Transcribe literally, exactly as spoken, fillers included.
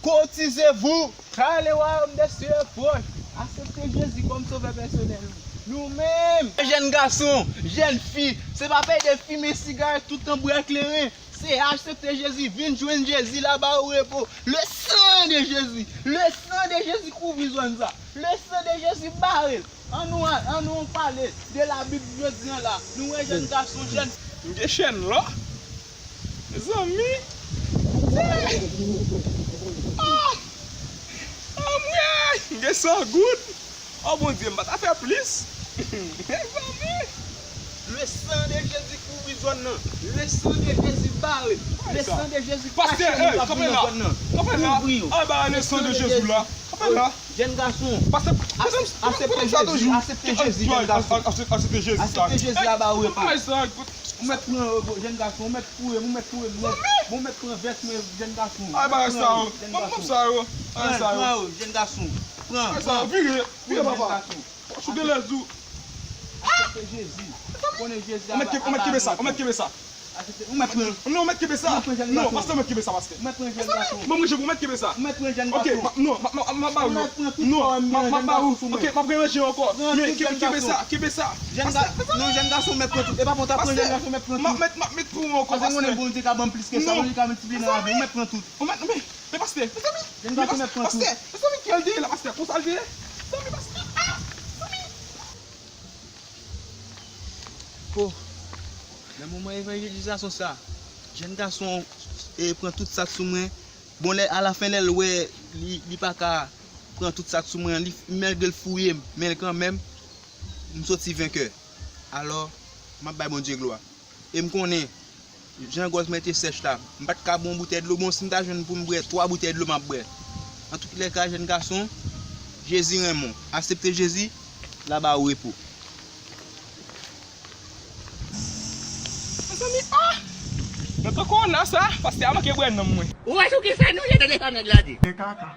Courtisez-vous, car le royaume des cieux est proche. Aksepte Jezi kòm sovè pèsonèl ou. Nou menm, jèn gason, jèn fi, se pa pede fimen sigarèt toutan bwè kleren. Se aksepte Jezi, vin jwenn Jezi, l a ba ou repo. Le sang de Jésus, le sang de Jésus kouvri zòn sa. Le sang de Jésus bare l. Ann nou al, ann nou pale de Labib jodi an la. Nou wè jèn gason, jèn. M gen chèn la. Mezanmi. Ah! Anmwey! M gen san goud. Oh Bondye, m pa ta fè plis. Mezanmi. Le sang de Jésus kouvri zòn nan. Le sang de Jésus bare. Le sang de Jésus kache moun k ap viv nan zòn nan. Kouvri yo. Anba le sang de Jésus la. Kanpe la. Jèn gason, aksepte Jezi, aksepte Jezi, jèn gason. Aksepte Jezi, la ba ou repo. Ou mèt pran repo, jèn gason, ou mèt foure m, ou mèt foure m nèt. Bon, ou mèt pran vès mwen, jèn gason. Ay, bagay sa yo. Ban m sa yo. Bagay sa yo. Pran, pran, jèn gason. Pran, pran. Vire, vire, papa. Ou gen lè zou. Aksepte Jezi. Konnen Jezi a ba ou repo. Ou mèt kenbe sa, ou mèt kenbe sa. Ou mèt pran. Non, ou mèt kenbe sa. Non, pastè, ou mèt kenbe sa, pastè. Ou mèt pran jèn gason. Mwen, mwen, ou mèt kenbe sa. Ou mèt pran jèn gason. Ok, non, m ap ba ou. Non, m ap ba ou. Ok, m ap ranje ankò. Men kenbe sa, kenbe sa. Jèn gason, non, jèn gason, ou mèt pran tout. E pa bon, ta pran jèn gason, ou mèt pran tout. M ap met, m ap met pou ou ankò, pastè. Paske konnen Bondye ka ban m plis ke sa, Bondye ka miltipliye nan lavi. Ou mèt pran tout. Ou mèt, men, men pastè, mezanmi. Jèn gason, ou mèt pran tout. Pastè, mezanmi, kiyè l te ye la, pastè? Konsa l te ye? Mezanmi, pastè. Ah, mezanmi. Oh, nan moman evanjelizasyon sa, jèn gason e pran tout sa k sou mwen. Bon, lè, alafen, lè l wè li, li pa ka pran tout sa k sou mwen, li, malgre l fouye m, men l kanmenm, m soti venkè. Alò, m ap bay Bondye glwa. E m konnen, jan gòj mwen te sèch la, m pa t ka bwè yon boutèy dlo. Bon, si m ta jwenn pou m bwè twa boutèy dlo, m ap bwè. Antoulèka, jèn gason, Jezi renmen w. Aksepte Jezi, l a ba ou repo. Mezanmi, ah! Nan tan kowona sa, pastè a manke bwè nanm mwen. Ou wè sou ki fè nou ye tande sa nèg la di? Men kaka.